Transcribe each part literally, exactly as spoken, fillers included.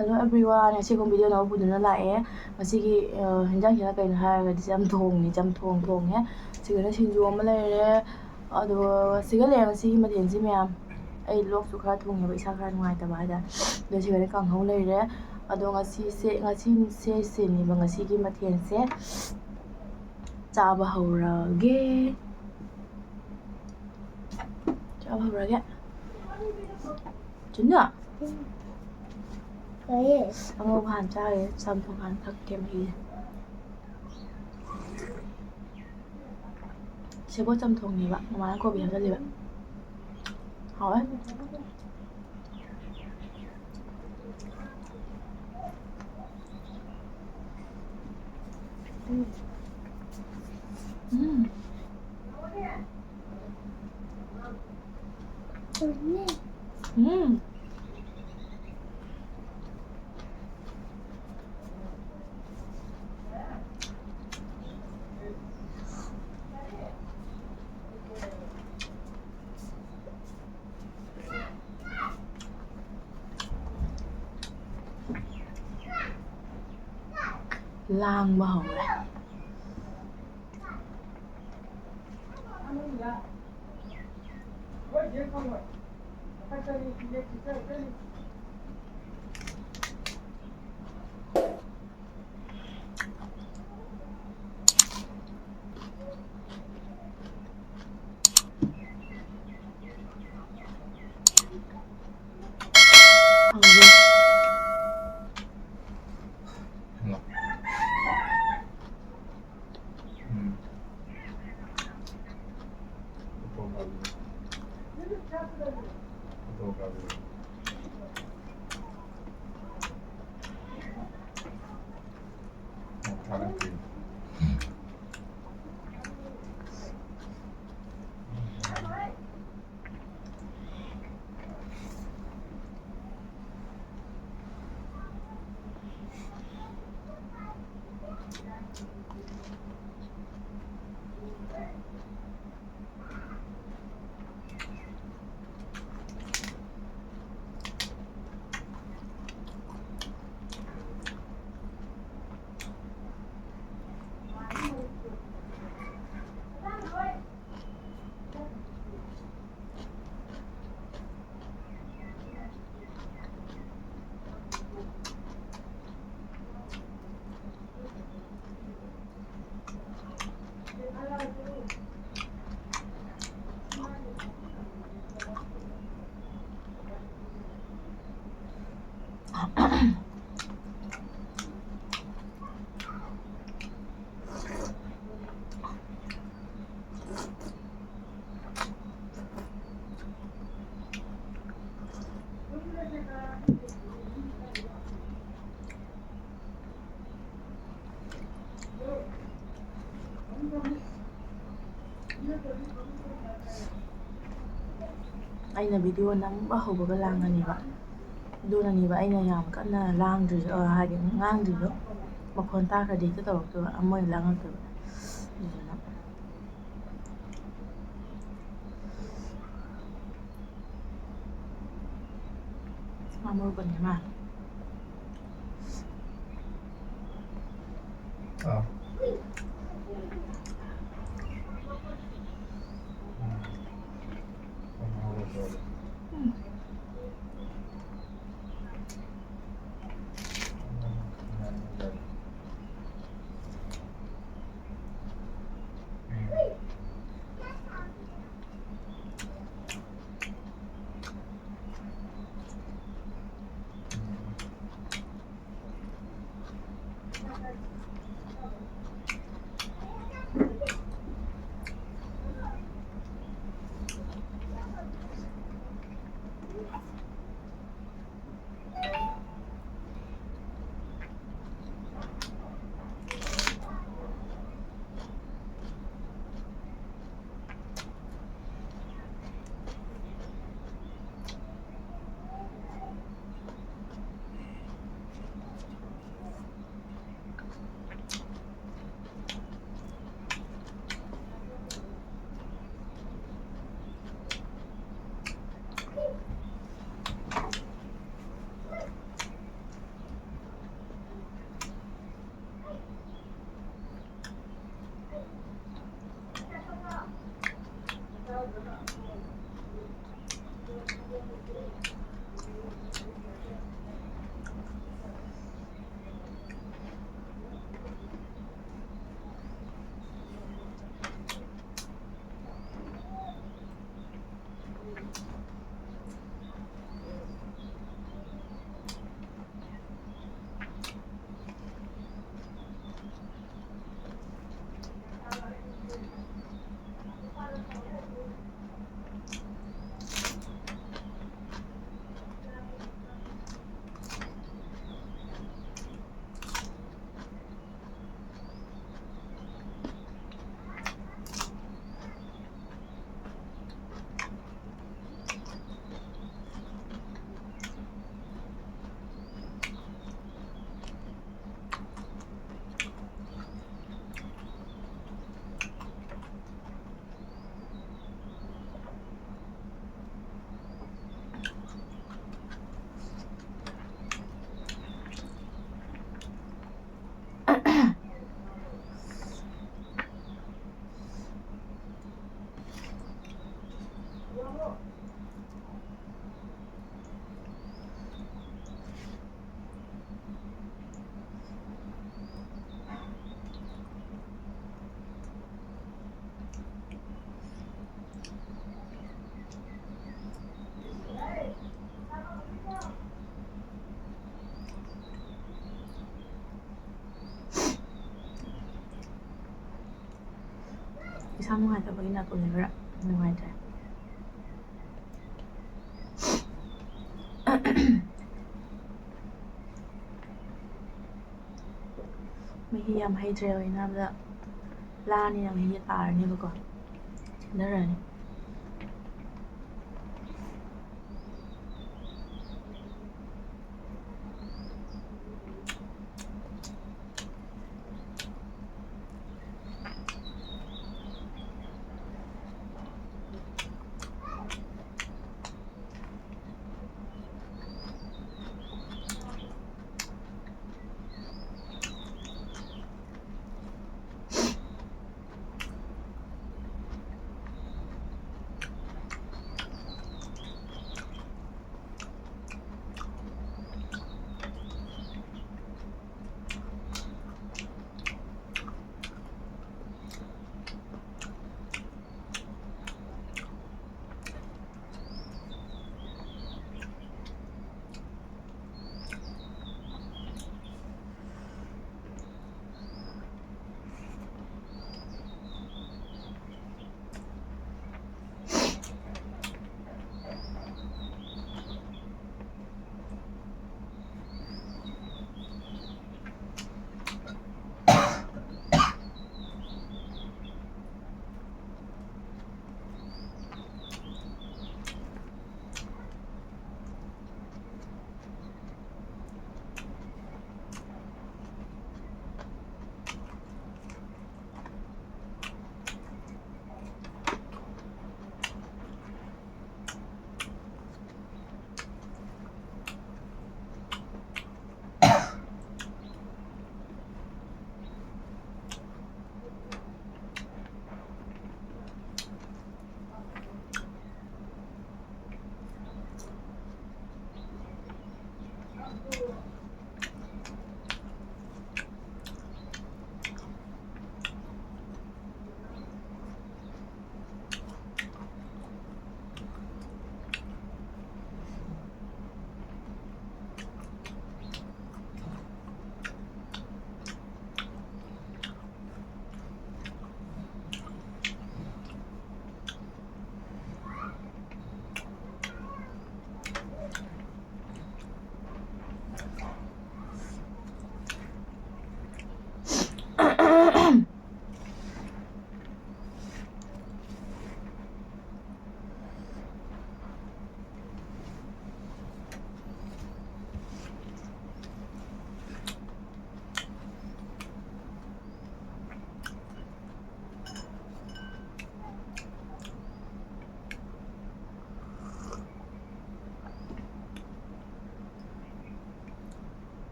Hello everyone, ꯉꯁꯤꯒꯨꯝ video ꯑꯅꯧꯕ ꯄꯨꯗꯨꯅ ꯂꯥꯛꯑꯦ꯫ ꯉꯁꯤꯒꯤ, ꯑ, ꯍꯤꯟꯖꯥꯡꯁꯤꯅ ꯀꯩꯅꯣ ꯍꯥꯏꯔꯒꯗꯤ ꯆꯝꯊꯣꯡꯅꯤ, ꯆꯝꯊꯣꯡ ꯊꯣꯡꯉꯦ꯫ ꯁꯤꯒꯅ ꯁꯤꯡꯖꯨ ꯑꯃ ꯂꯩꯔꯦ, ꯑꯗꯨꯒ ꯁꯤꯒ ꯂꯩꯔꯦ ꯉꯁꯤꯒꯤ ꯃꯊꯦꯜꯁꯤ ꯃꯌꯥꯝ꯫ ꯑꯩ ꯂꯣꯛꯁꯨ ꯈꯔ ꯊꯨꯡꯉꯦꯕ, ꯏꯁꯥ ꯈꯔ ꯅꯨꯡꯉꯥꯏꯇꯕ ꯍꯥꯏꯇꯥꯔꯦ꯫ ꯑꯗꯣ ꯁꯤꯒꯅ ꯀꯥꯡꯍꯧ ꯂꯩꯔꯦ꯫ ꯑꯗꯣ ꯉꯁꯤꯁꯦ, ꯉꯁꯤꯁꯦ ꯁꯤꯅꯦꯕ ꯉꯁꯤꯒꯤ ꯃꯊꯦꯜꯁꯦ꯫ ꯆꯥꯕ ꯍꯧꯔꯒꯦ꯫ ꯆꯥꯕ ꯍꯧꯔꯒꯦ꯫ ꯆꯨꯟꯅ꯫ ꯀꯔꯤ? ꯑꯉꯧꯕ ꯍꯥꯟꯅ ꯆꯥꯔꯦ, ꯆꯝꯊꯣꯡ ꯍꯥꯟꯅ ꯊꯛꯀꯦ ꯃꯍꯤꯁꯦ꯫ ꯁꯦꯕꯣꯠ ꯆꯝꯊꯣꯡꯅꯦꯕ, ꯃꯃꯥꯅ ꯀꯣꯕꯤ ꯍꯥꯞꯆꯜꯂꯤꯕ꯫ ꯍꯥꯎꯋꯦ꯫ ꯎꯝ꯫ ꯎꯝ꯫ ꯂꯥꯡꯕ ꯍꯧꯔꯦ꯫ ꯑꯩꯅ ꯚꯤꯗꯤꯑꯣ ꯅꯝꯕ ꯍꯧꯕꯒ ꯂꯥꯡꯉꯅꯦꯕ꯫ ꯑꯗꯨꯅꯅꯦꯕ ꯑꯩꯅ ꯌꯥꯝ ꯀꯟꯅ ꯂꯥꯡꯗ꯭ꯔꯤꯁꯦ, ꯑ, ꯍꯥꯏꯗꯤ ꯉꯥꯡꯗ꯭ꯔꯤꯗꯣ꯫ ꯃꯈꯣꯟ ꯇꯥꯈ꯭ꯔꯗꯤ ꯍꯦꯛꯇ ꯇꯧꯔꯛꯇꯣꯏꯕ, ꯑꯃ ꯑꯣꯏꯅ ꯂꯥꯡꯉꯛꯇꯣꯏꯕ꯫ ꯑꯗꯨꯗꯨꯅ꯫ ꯁꯥ ꯃꯔꯣꯏ ꯄꯟꯒꯦ ꯃꯥ꯫ ꯑꯥ꯫ ꯎꯝ꯫ ꯎꯝ꯫ ꯌꯥꯝ ꯅꯨꯡꯉꯥꯏꯇꯕꯒꯤ ꯅꯥꯇꯣꯟꯁꯦ ꯈꯔ ꯅꯨꯡꯉꯥꯏꯇ꯭ꯔꯦ꯫ ꯃꯍꯤ ꯌꯥꯝ ꯍꯩꯇ꯭ꯔꯦ ꯂꯣꯏꯅꯕꯗ ꯂꯥꯅꯤꯅ ꯃꯍꯤ ꯇꯥꯔꯅꯦꯕꯀꯣ꯫ ꯊꯤꯟꯊꯔꯅꯤ꯫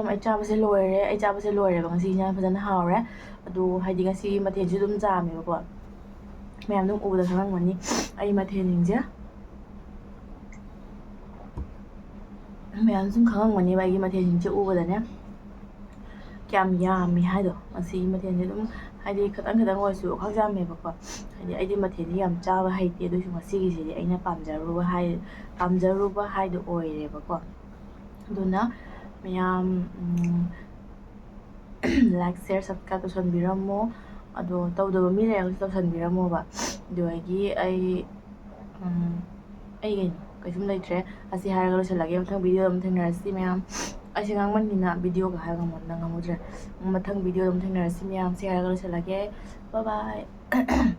ꯑꯩ ꯆꯥꯕꯁꯦ ꯂꯣꯏꯔꯦ꯫ ꯑꯩ ꯆꯥꯕꯁꯦ ꯂꯣꯏꯔꯦꯕ꯫ ꯉꯁꯤ ꯏꯟꯖꯥꯡ ꯐꯖꯅ ꯍꯥꯎꯔꯦ꯫ ꯑꯗꯣ ꯍꯥꯏꯗꯤ ꯉꯁꯤꯒꯤ ꯃꯊꯦꯜꯁꯨ ꯑꯗꯨꯝ ꯌꯥꯝꯃꯦꯕꯀꯣ꯫ ꯃꯌꯥꯝ ꯑꯗꯨꯝ ꯎꯕꯗ ꯈꯪꯉꯝꯒꯅꯤ ꯑꯩ ꯃꯊꯦꯜꯁꯤꯡꯁꯦ꯫ ꯃꯌꯥꯝ ꯁꯨꯝ ꯈꯪꯉꯝꯒꯅꯦꯕ ꯑꯩꯒꯤ ꯃꯊꯦꯜꯁꯤꯡꯁꯦ ꯎꯕꯗꯅꯦ꯫ ꯀꯌꯥꯝ ꯌꯥꯝꯃꯤ ꯍꯥꯏꯗꯣ꯫ ꯉꯁꯤꯒꯤ ꯃꯊꯦꯜꯁꯦ ꯑꯗꯨꯝ ꯍꯥꯏꯗꯤ ꯈꯤꯇꯪ ꯈꯤꯇꯪ ꯑꯣꯏꯔꯁꯨ ꯈꯛ ꯌꯥꯝꯃꯦꯕꯀꯣ꯫ ꯍꯥꯏꯗꯤ ꯑꯩꯗꯤ ꯃꯊꯦꯜꯗꯤ ꯌꯥꯝ ꯆꯥꯕ ꯍꯩꯇꯦ꯫ ꯑꯗꯨꯁꯨ ꯉꯁꯤꯒꯤꯁꯤꯗꯤ ꯑꯩꯅ ꯄꯥꯝꯖꯔꯨꯕ ꯍꯥꯏ ꯄꯥꯝꯖꯔꯨꯕ ꯍꯥꯏꯗꯣ ꯑꯣꯏꯔꯦꯕꯀꯣ꯫ ꯑꯗꯨꯅ ꯃꯌꯥꯝ, ꯎꯝ, like, share, subscribe ꯇꯧꯁꯟꯕꯤꯔꯝꯃꯣ꯫ ꯑꯗꯣ ꯇꯧꯗꯕ ꯃꯤ ꯂꯩꯔꯒꯁꯨ ꯇꯧꯁꯟꯕꯤꯔꯝꯃꯣꯕ꯫ ꯑꯗꯨꯗꯒꯤ ꯑꯩ, ꯎꯝ, ꯑꯩ ꯀꯩꯅꯣ, ꯀꯩꯁꯨꯝ ꯂꯩꯇ꯭ꯔꯦ꯫ ꯑꯁꯤ ꯍꯥꯏꯔꯒ ꯂꯣꯏꯁꯤꯜꯂꯒꯦ꯫ ꯃꯊꯪ video ꯑꯃ ꯊꯦꯡꯅꯔꯁꯤ ꯃꯌꯥꯝ꯫ ꯑꯩꯁꯦ ꯉꯥꯡꯃꯟꯒꯤꯅ videoꯒ ꯍꯥꯏꯔꯒ ꯑꯃꯨꯛ ꯅꯪ ꯉꯝꯃꯨꯗ꯭ꯔꯦ꯫ ꯃꯊꯪ video ꯑꯃ ꯊꯦꯡꯅꯔꯁꯤ ꯃꯌꯥꯝ꯫ ꯁꯤ ꯍꯥꯏꯔꯒ ꯂꯣꯏꯁꯤꯜꯂꯒꯦ꯫ Bye bye꯫